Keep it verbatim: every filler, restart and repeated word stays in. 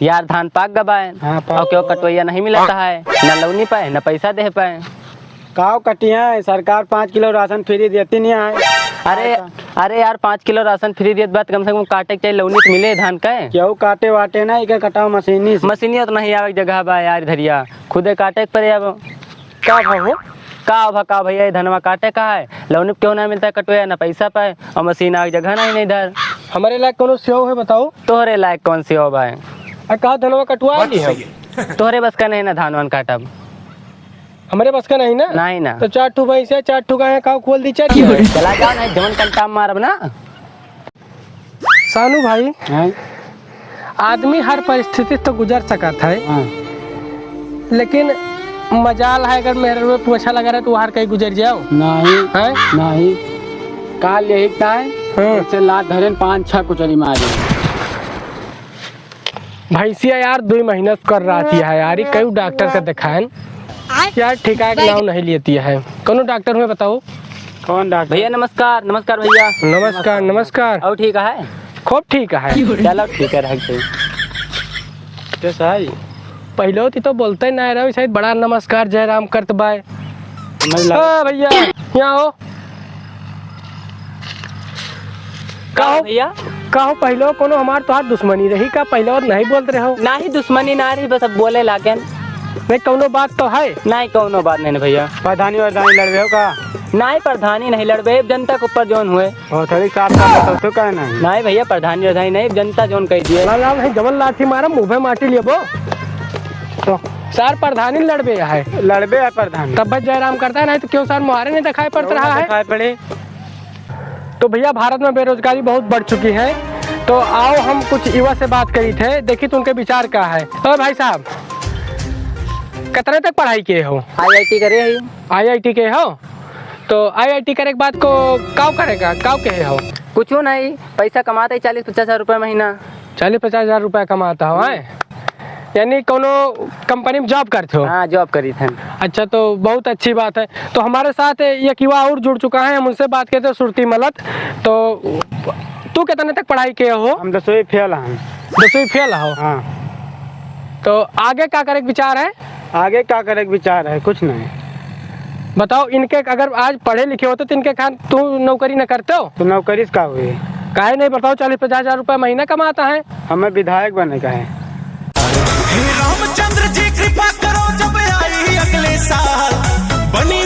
यार, धान पाक गबाए। हाँ, पाक और क्यों गबाए। कटवैया नहीं मिलता है, न लौनी पाए, न पैसा दे पाए। काव कटिया है, सरकार पाँच किलो राशन फ्री देती नहीं है। अरे, अरे यार, पाँच किलो राशन फ्री देत बा, त कम से कम काटे के चाहिए, लौनी त मिले धान के। केहू काटे वाटे ना, इके कटाव मशीनी से। मशीनिया तो नहीं आवे के जगह बा यार, धरिया खुदे काटे के पड़े अब। का भाव हो? का भा, का भैया, ये धनवा काटे का है? लौनी पे क्यों ना मिलता है कटोया, ना पैसा पाए, और मशीन आवे के जगह नहीं, नहीं इधर। हमारे लायक कोनो सेव है, बताओ। तोहरे लायक कौन सेव बा? आ, का धनवा कटवा ली हम? तोहरे बस का नहीं ना धान वान काटब। हमरे बस का नहीं ना? नहीं ना। तो चार ठो भैंस है, चार ठो गाय है, काव खोल दी, चल। चला जाओ, नहीं जवन कंटाम मारब ना। सानू भाई, हैं? आदमी हर परिस्थिति तो गुजर सकत है, हाँ। लेकिन मजाल है अगर मेहररुए पोछा लगा रहे तो वहार कहीं गुजर जाओ। नहीं, हैं? नहीं। काल यही टाइम हाँ। इससे लात धरेन पाँच छह कुचरी मारी। भैंसिया यार, दुई महीना से कर रहती है यार, ये कई डॉक्टर का दिखाएन यार, ठिकाए के नाव नहीं लेती है। कौनो डॉक्टर हुए बताओ। कौन डॉक्टर? भैया नमस्कार। नमस्कार भैया। नमस्कार, नमस्कार। और ठीक है? खूब ठीक है। चलो ठीक है, रख दे। कैसा है? पहले होती तो बोलते ना रहो, शायद बड़ा नमस्कार जय राम करत बाय। मतलब ओ भैया, यहाँ हो। का हो? भैया? का हो, पहले कोनो हमार तोहार दुश्मनी रही का? पहले और नहीं बोलत रहो। नाही दुश्मनी ना रही, बस अब बोले लागेन। नहीं, कौनो बात तो है? नहीं, कौनो बात नहीं भैया। प्रधानी वरधानी लड़बे हो का? नहीं, प्रधानी नहीं लड़बे, जनता के ऊपर जौन हुए। ओ, थोड़ी साफ साफ बताओ तो, का नहीं? नहीं भैया, प्रधानी वरधानी नहीं, जनता जौन कह दिए। लाल लाल है, जबल लाठी मारा, मुंह पे माटी लेबो। तो सार प्रधानी लड़बे है। लड़बे है प्रधानी। तब भाई जयराम करता है, नहीं तो क्यों सार मुहारे नहीं दिखाई पड़ता रहा है? दिखाई पड़े। तो भैया, भारत में बेरोजगारी बहुत बढ़ चुकी है, तो आओ हम कुछ युवा से बात करी थे, देखी तो उनके विचार का है। ओ भाई साहब, कितने तक पढ़ाई किए हो? IIT करे ही। IIT के हो? तो IIT करे के बाद को काव करेगा, काव कहे हो? कुछो नहीं, पैसा कमाते ही चालीस पचास हजार रुपये महीना। चालीस पचास हजार रुपया कमाता हो, हैं? यानी कोनो कंपनी में job करते हो? हाँ, job करी थे। अच्छा, तो बहुत अच्छी बात है। तो हमारे साथ एक युवा और जुड़ चुका है, हम उनसे बात करते हैं, सुरती मलत। तो तू कितने तक पढ़ाई किए हो? हम दसवीं fail हैं। दसवीं fail हो? हाँ। तो आगे का करे के विचार है? आगे का करे के विचार है? कुछ नहीं। बताओ, इनके अगर आज पढ़े लिखे होते तो इनके खान तू नौकरी न करते हो? तो नौकरी से का हुई? काहे नहीं बताओ, चालीस पचास हजार रुपया महीना कमाता है। हमें विधायक बने का है। हे रामचंद्र जी कृपा करो, जब आई अगले साल बनी